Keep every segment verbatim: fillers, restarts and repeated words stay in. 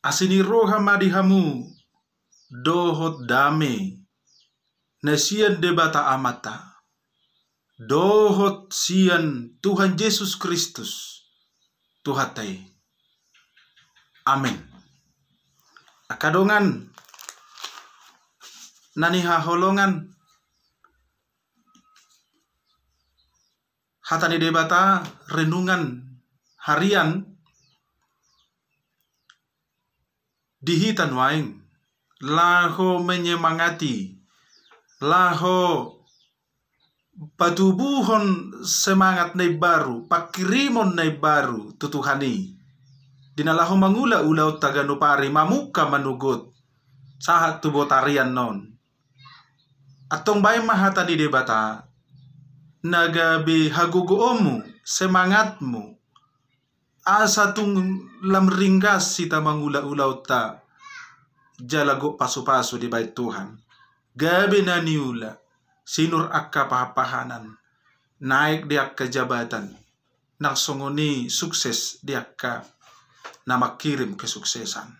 Asi ni roha ma di hamu dohot dame na sian Debata Amanta dohot sian Tuhan Jesus Kristus Tuhanta i. Amen. Angka dongan na nihaholongan, hata ni Debata renungan harian di hita nuaeng, laho menyemangati, laho patubuhon semangat na imbaru, pangkirimon na imbaru tu Tuhan i, di na laho mangula ulaonta ganup ari, mamungka manogot sahat tu botari annon. Antong baen ma hata ni Debata na gabe hagogoonmu, semangatmu, asa tung lam ringgas hita mangula ulaonta, jala gok pasupasu dibaen Tuhan. Gabe na niula, sinur angka pahanpahanan, naek di angka jabatan, nang songon i sukses di angka na mangkirim kesuksesan.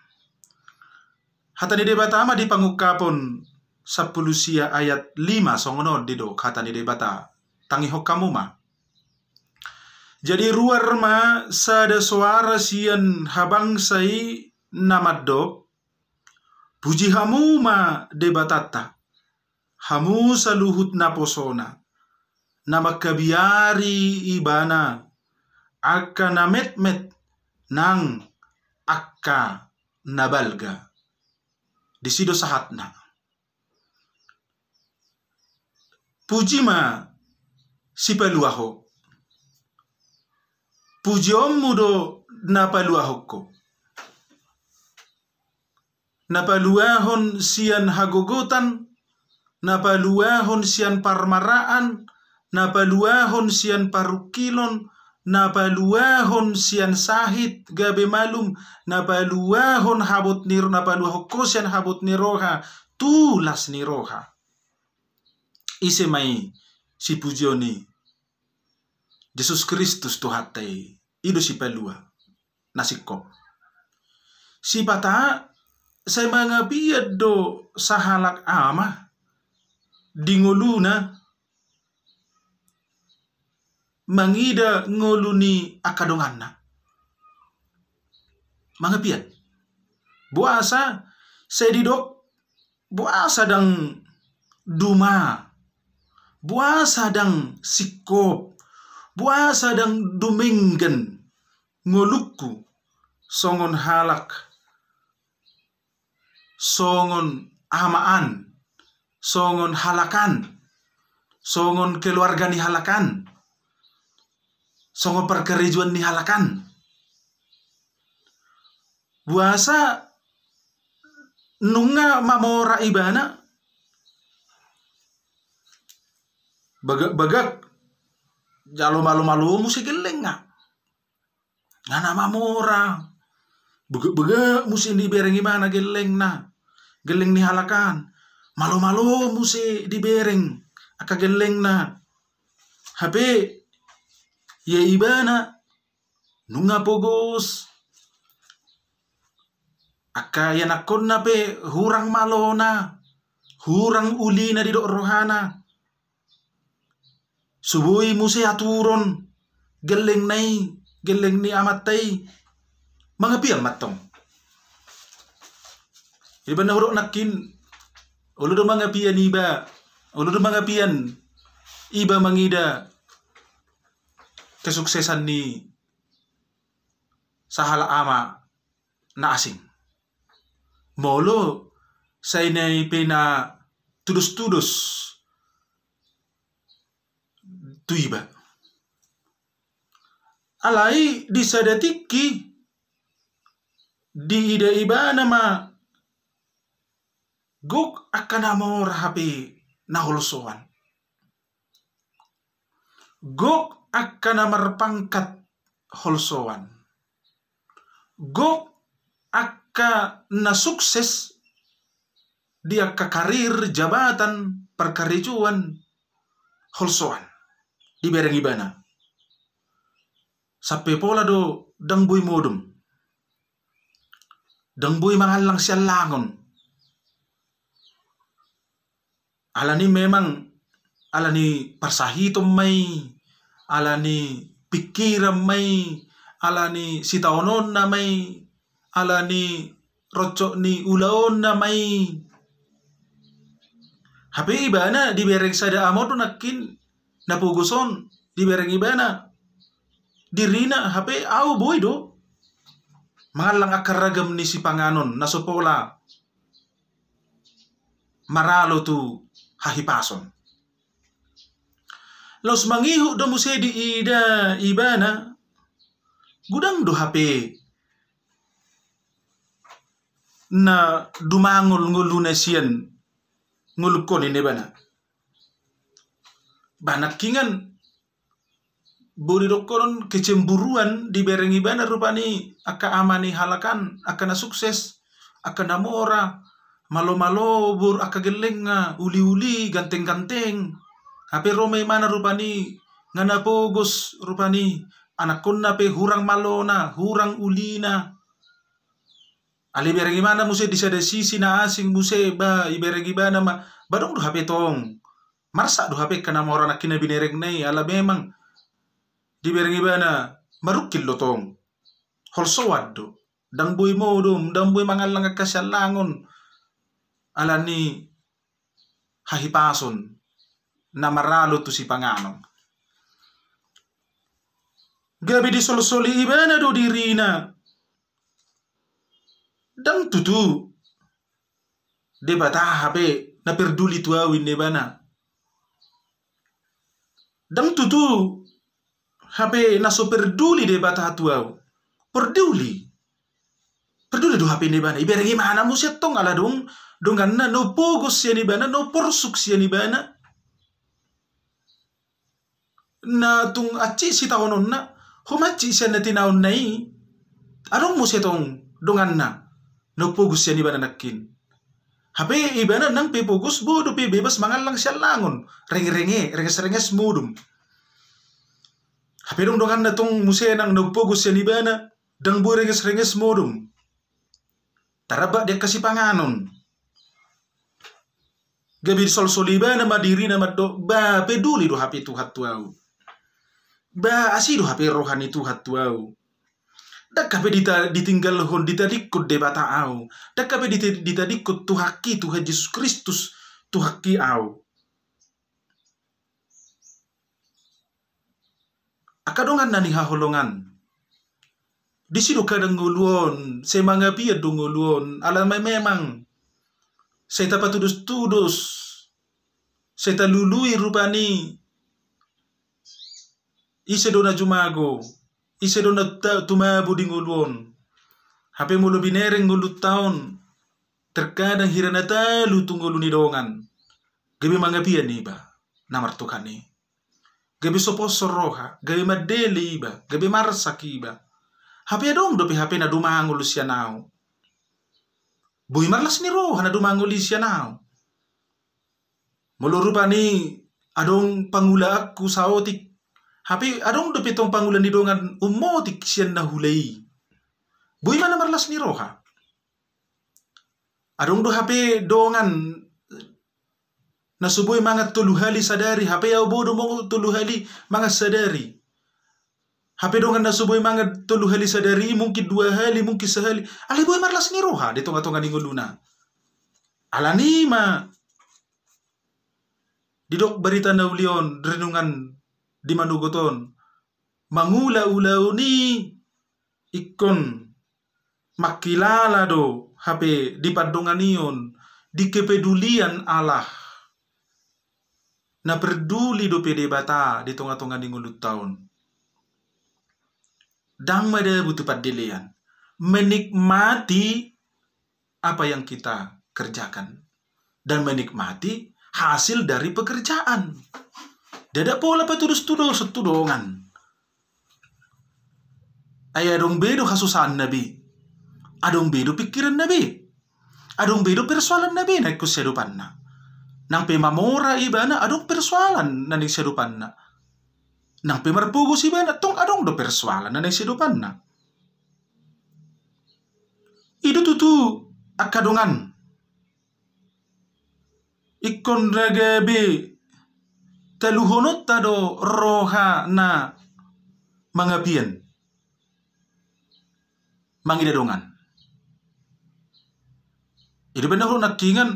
Hata ni Debata ma di Pangungkapon sampulu sia ayat lima, songon on didok hata ni Debata. Tangihon hamu ma. Jadi ruar ma sada soara sian habangsa i na mandok: Puji hamu ma Debatanta, hamu saluhut naposona, na mangkabiari Ibana angka na metmet nang angka na balga. Disi do sahatna. Puji ma sipalua ho. Pujionmu do na paluahon ho. Na paluahon sian hagogotan, na paluahon sian parmaraan, na paluahon sian parungkilon, na paluahon sian sahit gabe malum, na paluahon habot ni, na paluahon ho sian habot ni roha tu las ni roha. Ise ma i sipujion i? Jesus Kristus Tuhanta i, i do sipalua na singkop. Sipata sai mangapian do sahalak ama di ngoluna mangida ngolu ni angka donganna. Mangapian. Boasa sai didok, boasa ndang duma, boasa ndang singkop, boasa ndang dumenggan ngolungku songon halak, songon amaan, songon halakan, songon keluarga ni halakan, songon parkarejoan ni halakan. Boasa nunga mamora ibana, bagak-bagak jalo malo-malo muse gellengna. Nga na mamora, bagak-bagak muse dibereng ibana gellengna, gelleng ni halakan, malo-malo muse dibereng angka gellengna. Hape ia ibana nunga pogos. Angka ianakkonna pe hurang malona, hurang ulina didok rohana. So boi muse aturon gellengna i, gelleng ni amanta i. Mangapian mantong. Jadi baen na hudok nangkin, olo do mangapian iba, olo do mangapian iba mangida kesuksesan ni sahalak ama na asing. Molo sai na i pe na tudos-tudos tu iba. Alai di sada tingki diida ibana ma gok angka na mora hape na holsoan. Gok angka na marpangkat holsoan. Gok angka na sukses di angka karir, jabatan, parkarejoan, holsoan dibereng ibana. Sampe pola do ndang boi modom. Ndang boi mangallang siallangon. Alani memang, alani parsahiton ma i, alani pingkiran ma i, alani sitaononna ma i, alani roncok ni ulaonna ma i. Hape ibana dibereng sada amor do nangkin na pogos on, dibereng ibana dirina, hape au boi do mangallang angka ragam ni sipanganon na so pola maralo tu hahipason. Laos mangihut do muse diida ibana, godang do hape na dumangol ngoluna sian ngolungkon, ninna ibana. Ba nangkiningan boi didokkon kecemburuan dibereng ibana rupani angka ama ni halak an, angka na sukses, angka na mora, malo-malo boru, angka gellengna, uli-uli, ganteng-ganteng. Hape ro ma imana rupani nga na pogos rupani, anakkonna pe hurang malona, hurang ulina. Alai ibereng ibana muse di sada sisi na asing muse, ba ibereng ibana ma, ba adong do hape tong. Marsak do hape angka na mora nangkin na binerengna i, ala memang dibereng ibana marungkil do tong. Holsoan do. Ndang boi modom, ndang boi mangallang angka siallangon alani hahipason na maralo tu sipanganon. Gabe disolsoli ibana do dirina. Ndang tutu Debata hape na perduli tu au, ninna ibana. Ndang tutu hape na so perduli Debata tu au. Perduli. Perduli do hape, ninna ibana. Ibereng ibana muse tong ala adong donganna na pogos sian ibana, na porsuk sian ibana. Na tung hansit sitaononna, hum hansit sian na tinaonna i, adong muse tong donganna na pogos sian ibana nangkin. Hape ibana nang pe pogos boi dope bebas mangallang siallangon, renge-renge, renges-renges modom. Hape adong donganna tong muse nang na pogos sian ibana, ndang boi renges-renges modom. Tarabak di angka sipanganon. Gabe disolsoli ibana ma dirina mandok, ba peduli do hape Tuhan tu au. Ba asi do hape roha ni Tuhan tu au. Ndang hape dita-, ditinggalhon, ditadingkon Debata au. Ndang hape dita-, ditadingkon Tuhanki, Tuhan Jesus Kristus, Tuhanki au. Angka dongan na nihaholongan. Disi do kadang ngolu on, sai mangapian do ngolu on, ala memang sai tapatudos-tudos, sai talului rupani ise do na jumago, ise do na ta-, tumabo di ngolu on. Hape molo binereng ngolunta on, terkadang hira na talu tu ngolu ni dongan, gabe mangapian iba na martuhan i. Gabe so poso roha, gabe mandele iba, gabe marsak iba. Hape adong dope hape na dumangol sian au. Boi marlas ni roha na dumangol i sian au. Molo rupani adong pangulaanku saotik, hape adong dope tong pangula ni dongan ummotik sian na hula i. Boi ma na marlas ni roha. Adong do hape dongan na so boi mangan tolu hali sadari, hape au boi do mangan tolu hali mangan sadari. Hape dongan na so boi mangan tolu hali sadari, mungkin dua hali, mungkin sahali. Alai boi marlas ni roha di tonga-tonga ni ngoluna. Alani ma didok barita na uli on, renungan di manogot on, mangula ulaon i ingkon mangkilala do hape di pandonganion, di kepedulian Allah. Na perduli dope Debata di tonga-tonga ni ngolunta on. Ndang madabu tu pandelean. Menikmati apa yang kita kerjakan dan menikmati hasil dari pekerjaan. Ndada pola patudos-tudoson tu dongan. Ai adong be do hasusaan na be, adong be do pingkiran na be, adong be do persoalan na be na ingkon siadopanna. Nang pe mamora ibana, adong persoalan na naeng siadopanna. Nang pe marpogos ibana, tong adong do persoalan na naeng siadopanna. I do tutu Tu angka dongan, ingkon na gabe taluhononta do roha na mangapian mangida dongan. I do umbahen na hurang nangkiningan,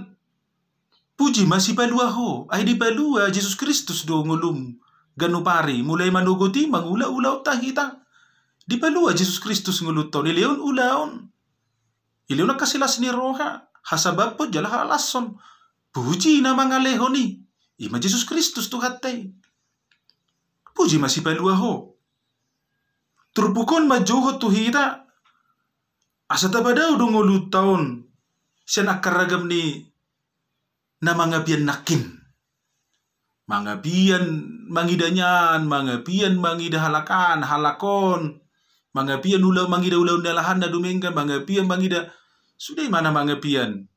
puji ma Sipalua ho, ai dipalua Jesus Kristus do ngolum ganup ari, mulai manogot i mangula ulaonta hita. Dipalua Jesus Kristus ngolunta on, dilehon ulaon. Dilehon angka silas ni roha, hasabamhon jala halashon. Puji na mangalehon i, i ma Jesus Kristus Tuhanta i. Puji ma Sipalua ho. Turpuk on manjouhon tu hita, asa tapadao do ngolunta on sian angka ragam ni na mangapian nangkin. Mangapian mangida nian, mangapian mangida halak an, halak on, mangapian ula, mangida ulaon ni alahan na dumenggan, mangapian mangida, sude i ma na mangapian.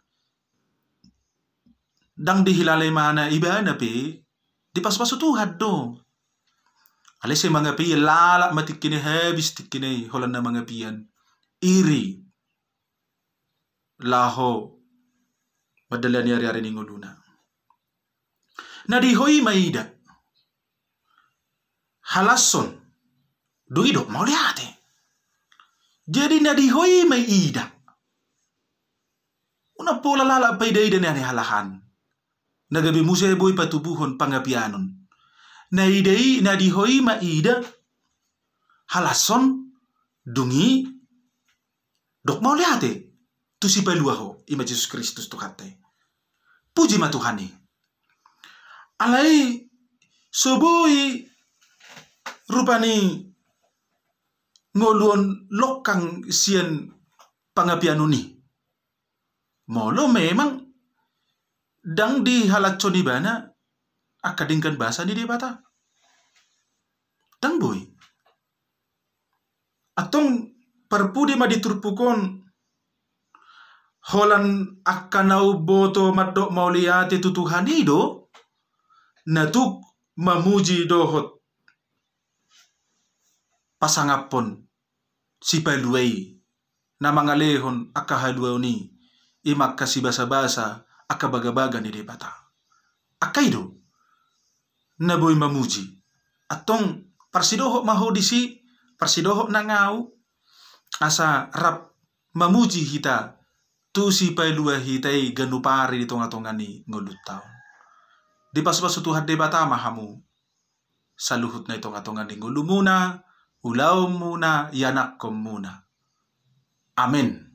Ndang dihilala ibana, ibana pe dipasupasu Tuhan do. Alai sai mangapian, lalap ma tingkina i, habis tingkina i holan na mangapian. Iri laho mandalani ariari ni ngoluna. Na di ho i ma ida, halashon, dung i dok mauliate. Jadi na di ho i ma ida. Unang pola lalap paidaida na nihalahan. Na gabe muse boi patubuhon pangapianon. Na ida i, na di ho i ma ida, halashon, dung i dok mauliate tu Sipalua ho, i ma Jesus Kristus Tuhanta i. Puji ma Tuhan i. Alai so boi rupani ngolu on longkang sian pangapianon i. Molo memang ndang dihalashon ibana angka denggan basa ni Debata. Ndang boi. Antong parpudi ma di turpuk on, holan angka na umboto mandok mauliate tu Tuhan i do, na tuk mamuji dohot pasangaphon Sipalua i, na mangalehon angka haluaon i, i ma angka sibasabasa, angka bagabaga ni Debata. Angka i do na boi mamuji. Antong parsidohot ma ho disi, parsidohot nang ahu, asa rap mamuji hita tu Sipalua hita i ganup ari di tongatonga ni ngolunta on. Dipasupasu Tuhan Debata ma hamu saluhutna i tongatonga ni ngolumuna, ulaonmuna, ianakkonmuna. Amen.